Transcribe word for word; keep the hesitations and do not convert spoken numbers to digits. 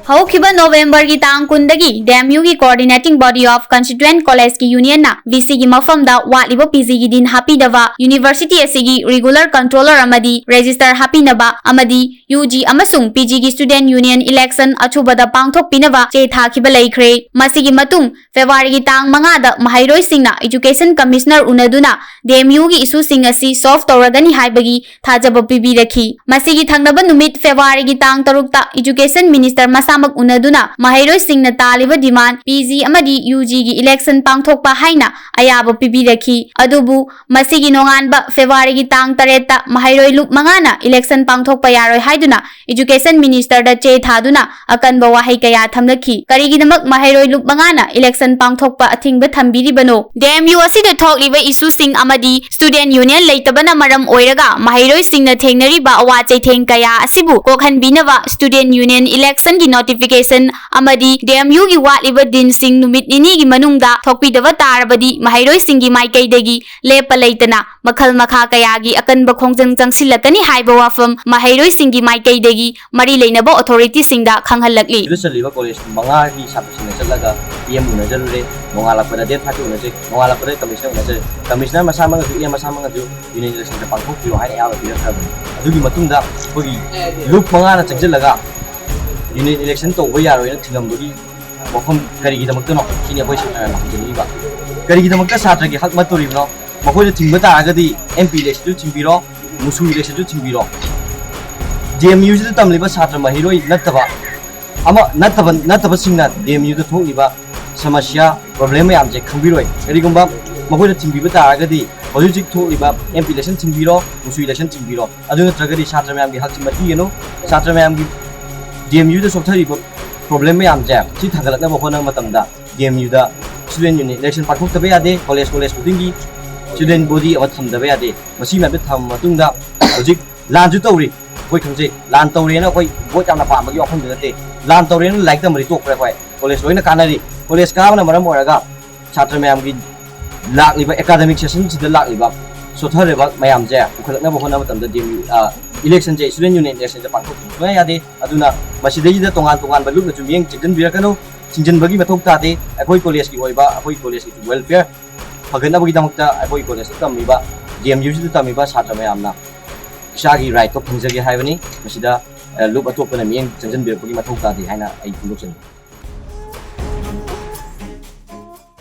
ꯍꯧꯈꯤꯕ ꯅꯣꯕꯦꯝꯕꯔꯒꯤ ꯇꯥꯡ ꯀꯨꯟꯗꯒꯤ ꯗꯤ ꯑꯦꯝ ꯌꯨꯒꯤ Coordinating Body of Constituent Collegeꯀꯤ unionꯅ ꯚꯤ ꯁꯤꯒꯤ ꯃꯐꯝꯗ ꯋꯥꯠꯂꯤꯕ ꯄꯤ ꯖꯤꯒꯤ dean ꯍꯥꯞꯄꯤꯅꯕ university ꯑꯁꯤꯒꯤ regular controller ꯑꯃꯗꯤ registrar ꯍꯥꯞꯄꯤꯅꯕ ꯑꯃꯗꯤ ꯌꯨ ꯖꯤ ꯑꯃꯁꯨꯡ ꯄꯤ ꯖꯤꯒꯤ student union election ꯑꯊꯨꯕꯗ ꯄꯥꯡꯊꯣꯛꯄꯤꯅꯕ ꯆꯦ ꯊꯥꯈꯤꯕ ꯂꯩꯈ꯭ꯔꯦ꯫ ꯃꯁꯤꯒꯤ ꯃꯇꯨꯡ ꯐꯦꯕ꯭ꯔꯨꯋꯥꯔꯤꯒꯤ ꯇꯥꯡ ꯃꯉꯥꯗ ꯃꯍꯩꯔꯣꯏꯁꯤꯡꯅ Education Commissioner ꯎꯅꯗꯨꯅ ꯗꯤ ꯑꯦꯝ ꯌꯨꯒꯤ issueꯁꯤꯡ ꯑꯁꯤ solve ꯇꯧꯔꯒꯅꯤ ꯍꯥꯏꯕꯒꯤ ꯊꯥꯖꯕ ꯄꯤꯕꯤꯔꯛꯈꯤ꯫ ꯃꯁꯤꯒꯤ ꯊꯪꯅꯕ ꯅꯨꯃꯤꯠ ꯐꯦꯕ꯭ꯔꯨꯋꯥꯔꯤꯒꯤ ꯇꯥꯡ ꯇꯔꯨꯛꯇ Education Minister ꯃꯁꯥꯃꯛ ꯎꯅꯗꯨꯅ ꯃꯍꯩꯔꯣꯏꯁꯤꯡꯅ ꯇꯥꯜꯂꯤꯕ demand ꯄꯤ ꯖꯤ ꯑꯃꯗꯤ ꯌꯨ ꯖꯤꯒꯤ election ꯄꯥꯡꯊꯣꯛꯄ ꯍꯥꯏꯅ ꯑꯌꯥꯕ ꯄꯤꯕꯤꯔꯛꯈꯤ꯫ ꯑꯗꯨꯕꯨ ꯃꯁꯤꯒꯤ ꯅꯣꯡꯉꯥꯟꯕ ꯐꯦꯕ꯭ꯔꯨꯋꯥꯔꯤꯒꯤ ꯇꯥꯡ ꯇꯔꯦꯠꯇ ꯃꯍꯩꯔꯣꯏ ꯂꯨꯞ ꯃꯉꯥꯅ election ꯄꯥꯡꯊꯣꯛꯄ ꯌꯥꯔꯣꯏ ꯍꯥꯏꯗꯨꯅ Education Ministerꯗ ꯆꯦ ꯊꯥꯗꯨꯅ ꯑꯀꯟꯕ ꯋꯥꯍꯩ ꯀꯌꯥ ꯊꯝꯂꯛꯈꯤ꯫ ꯀꯔꯤꯒꯤꯗꯃꯛ ꯃꯍꯩꯔꯣꯏ ꯂꯨꯞ ꯃꯉꯥꯅ election ꯄꯥꯡꯊꯣꯛꯄ ꯑꯊꯤꯡꯕ ꯊꯝꯕꯤꯔꯤꯕꯅꯣ? ꯗꯤ ꯑꯦꯝ ꯌꯨ ꯑꯁꯤꯗ ꯊꯣꯛꯂꯤꯕ issueꯁꯤꯡ ꯑꯃꯗꯤ student union ꯂꯩꯇꯕꯅ ꯃꯔꯝ ꯑꯣꯏꯔꯒ ꯃꯍꯩꯔꯣꯏꯁꯤꯡꯅ ꯊꯦꯡꯅꯔꯤꯕ ꯑꯋꯥ ꯆꯩꯊꯦꯡ ꯀꯌꯥ ꯑꯁꯤꯕꯨ ꯀꯣꯛꯍꯟꯕꯤꯅꯕ student union electionꯒꯤ notification ꯑꯃꯗꯤ ꯗꯤ ꯑꯦꯝ ꯌꯨꯒꯤ ꯋꯥꯠꯂꯤꯕ deanꯁꯤꯡ ꯅꯨꯃꯤꯠ ꯅꯤꯅꯤꯒꯤ ꯃꯅꯨꯡꯗ ꯊꯣꯛꯄꯤꯗꯕ ꯇꯥꯔꯕꯗꯤ ꯃꯍꯩꯔꯣꯏꯁꯤꯡꯒꯤ ꯃꯥꯏꯀꯩꯗꯒꯤ ꯂꯦꯞꯄ ꯂꯩꯇꯅ ꯃꯈꯜ ꯃꯈꯥ ꯀꯌꯥꯒꯤ ꯑꯀꯟꯕ ꯈꯣꯡꯖꯪ ꯆꯪꯁꯤꯜꯂꯛꯀꯅꯤ ꯍꯥꯏꯕ ꯋꯥꯐꯝ ꯃꯍꯩꯔꯣꯏꯁꯤꯡꯒꯤ ꯃꯥꯏꯀꯩꯗꯒꯤ ꯃꯔꯤ ꯂꯩꯅꯕ authorityꯁꯤꯡꯗ ꯈꯪꯍꯜꯂꯛꯂꯤ꯫ ꯁꯤꯗ ꯆꯠꯂꯤꯕ college ꯃꯉꯥꯒꯤ ꯁꯥꯇ꯭ꯔꯁꯤꯡꯅ ꯆꯠꯂꯒ ꯄꯤ ꯑꯦꯝ ꯎꯅꯖꯔꯨꯔꯦ꯫ ꯅꯣꯡꯉꯥꯜꯂꯛꯄꯗ date thirty ꯎꯅꯖꯩ꯫ ꯅꯣꯡꯉꯥꯜꯂꯛꯄꯗ commissioner ꯎꯅꯖꯔꯦ꯫ Commissioner ꯃꯁꯥꯃꯛꯅꯁꯨ, ꯏ ꯑꯦꯝ ꯃꯁꯥꯃꯛꯅꯁꯨ union electionꯗ ꯄꯥꯡꯊꯣꯛꯄꯤꯌꯣ ꯍꯥꯏꯅ ꯑꯌꯥꯕ ꯄꯤꯔꯛꯈ꯭ꯔꯕꯅꯤ꯫ ꯑꯗꯨꯒꯤ ꯃꯇꯨꯡꯗ ꯑꯩꯈꯣꯏꯒꯤ ꯂꯨꯞ ꯃꯉꯥꯅ ꯆꯪꯁꯤꯜꯂꯒ union election ꯇꯧꯕ ꯌꯥꯔꯣꯏꯅ ꯊꯤꯡꯉꯝꯕꯒꯤ ꯋꯥꯐꯝ ꯀꯔꯤꯒꯤꯗꯃꯛꯇꯅꯣ ꯁꯤꯅꯤ ꯑꯩꯈꯣꯏ ꯁꯥꯇ꯭ꯔꯅ ꯍꯪꯖꯅꯤꯡꯉꯤꯕ꯫ ꯀꯔꯤꯒꯤꯗꯃꯛꯇ ꯁꯥꯇ꯭ꯔꯒꯤ ꯍꯛ ꯃꯠꯇꯣꯔꯤꯕꯅꯣ? ꯃꯈꯣꯏꯗ ꯊꯤꯡꯕ ꯇꯥꯔꯒꯗꯤ ꯑꯦꯝ ꯄꯤ electionꯁꯨ ꯊꯤꯡꯕꯤꯔꯣ, ꯃꯨꯁꯨ electionꯁꯨ ꯊꯤꯡꯕꯤꯔꯣ꯫ ꯗꯤ ꯑꯦꯝ ꯌꯨꯁꯤꯗ ꯇꯝꯂꯤꯕ ꯁꯥꯇ꯭ꯔ ꯃꯍꯩꯔꯣꯏ ꯅꯠꯇꯕ ꯑꯃ ꯅꯠꯇꯕ ꯅꯠꯇꯕꯁꯤꯡꯅ ꯗꯤ ꯑꯦꯝ ꯌꯨꯗ ꯊꯣꯛꯂꯤꯕ ꯁꯃꯁ꯭ꯌꯥ, problem ꯃꯌꯥꯝꯁꯦ ꯈꯪꯕꯤꯔꯣꯏ꯫ ꯀꯔꯤꯒꯨꯝꯕ ꯃꯈꯣꯏꯗ ꯊꯤꯡꯕꯤꯕ ꯇꯥꯔꯒꯗꯤ ꯍꯧꯖꯤꯛ ꯍꯧꯖꯤꯛ ꯊꯣꯛꯂꯤꯕ ꯑꯦꯝ ꯄꯤ election ꯊꯤꯡꯕꯤꯔꯣ, ꯃꯨꯁꯨ election ꯊꯤꯡꯕꯤꯔꯣ꯫ ꯑꯗꯨ ꯅꯠꯇ꯭ꯔꯒꯗꯤ ꯁꯥꯇ꯭ꯔ ꯃꯌꯥꯝꯒꯤ ꯍꯛꯁꯤ ꯃꯠꯄꯤꯒꯅꯨ꯫ ꯁꯥꯇ꯭ꯔ ꯃꯌꯥꯝꯒꯤ ꯗꯤ ꯑꯦꯝ ꯌꯨꯗ ꯁꯣꯛꯊꯔꯤꯕ problem ꯃꯌꯥꯝꯁꯦ ꯁꯤ ꯊꯥꯡꯒꯠꯂꯛꯅꯕ ꯍꯣꯠꯅꯕ ꯃꯇꯝꯗ ꯗꯤ ꯑꯦꯝ ꯌꯨꯗ student union election ꯄꯥꯡꯊꯣꯛꯇꯕ ꯌꯥꯗꯦ꯫ College college ꯈꯨꯗꯤꯡꯒꯤ student body ꯑꯃ ꯊꯝꯗꯕ ꯌꯥꯗꯦ꯫ ꯃꯁꯤ ꯃꯌꯥꯝꯁꯦ ꯊꯝꯃ ꯃꯇꯨꯡꯗ ꯍꯧꯖꯤꯛ ꯂꯥꯟꯁꯨ ꯇꯧꯔꯤ꯫ ꯑꯩꯈꯣꯏ ꯈꯪꯖꯩ, ꯂꯥꯟ ꯇꯧꯔꯦꯅ ꯑꯩꯈꯣꯏ vote ꯌꯥꯝꯅ ꯄꯥꯝꯕꯒꯤ ꯋꯥꯐꯝꯗꯨ ꯅꯠꯇꯦ꯫ ꯂꯥꯟ ꯇꯧꯔꯦꯅ ꯂꯥꯏꯔꯤꯛ ꯇꯝꯕꯗꯤ ꯇꯣꯛꯈ꯭ꯔꯦ꯫ ꯑꯩꯈꯣꯏ college ꯂꯣꯏꯅ ꯀꯥꯟꯅꯔꯤ꯫ College ꯀꯥꯕꯅ ꯃꯔꯝ ꯑꯣꯏꯔꯒ ꯁꯥꯇ꯭ꯔ ꯃꯌꯥꯝꯒꯤ ꯂꯥꯛꯂꯤꯕ academic sessionꯁꯤꯗ ꯂꯥꯛꯂꯤꯕ ꯁꯣꯠꯊꯔꯤꯕ ꯃꯌꯥꯝꯁꯦ ꯄꯨꯈꯠꯂꯛꯅꯕ ꯍꯣꯠꯅꯕ ꯃꯇꯝꯗ ꯗꯤ ꯑꯦꯝ ꯌꯨ, ꯑ, ꯏꯂꯦꯛꯁꯟꯁꯦ, ꯁ꯭ꯇꯨꯗꯦꯟ ꯌꯨꯅꯤꯌꯟ ꯏꯂꯦꯛꯁꯟꯁꯦ ꯄꯥꯡꯊꯣꯛꯄ ꯁꯨꯡꯌꯥ ꯌꯥꯗꯦ꯫ ꯑꯗꯨꯅ ꯃꯁꯤꯗꯩꯁꯤꯗ ꯇꯣꯉꯥꯟ ꯇꯣꯉꯥꯟꯕ ꯂꯨꯞꯅꯁꯨ ꯃꯤꯠꯌꯦꯡ ꯆꯪꯁꯤꯟꯕꯤꯔꯛꯀꯅꯨ, ꯆꯤꯡꯁꯤꯟꯕꯒꯤ ꯃꯊꯧ ꯇꯥꯗꯦ꯫ ꯑꯩꯈꯣꯏ ꯀꯣꯂꯦꯖꯀꯤ ꯑꯣꯏꯕ, ꯑꯩꯈꯣꯏ ꯀꯣꯂꯦꯖꯀꯤ ꯋꯦꯜꯐꯤꯌꯔ ꯐꯒꯠꯅꯕꯒꯤꯗꯃꯛꯇ ꯑꯩꯈꯣꯏ ꯀꯣꯂꯦꯖꯇ ꯇꯝꯃꯤꯕ, ꯗꯤ ꯑꯦꯝ ꯌꯨꯁꯤꯗ ꯇꯝꯃꯤꯕ ꯁꯥꯇ꯭ꯔ ꯃꯌꯥꯝꯅ ꯏꯁꯥꯒꯤ ꯔꯥꯏꯠꯇꯣ ꯐꯪꯖꯒꯦ ꯍꯥꯏꯕꯅꯤ꯫ ꯃꯁꯤꯗ, ꯑ, ꯂꯨꯞ ꯑꯇꯣꯞꯄꯅ ꯃꯤꯠꯌꯦꯡ ꯆꯪꯁꯤꯟꯕꯤꯔꯛꯄꯒꯤ ꯃꯊꯧ ꯇꯥꯗꯦ ꯍꯥꯏꯅ ꯑꯩ ꯐꯣꯡꯗꯣꯛꯆꯅꯤꯡꯏ꯫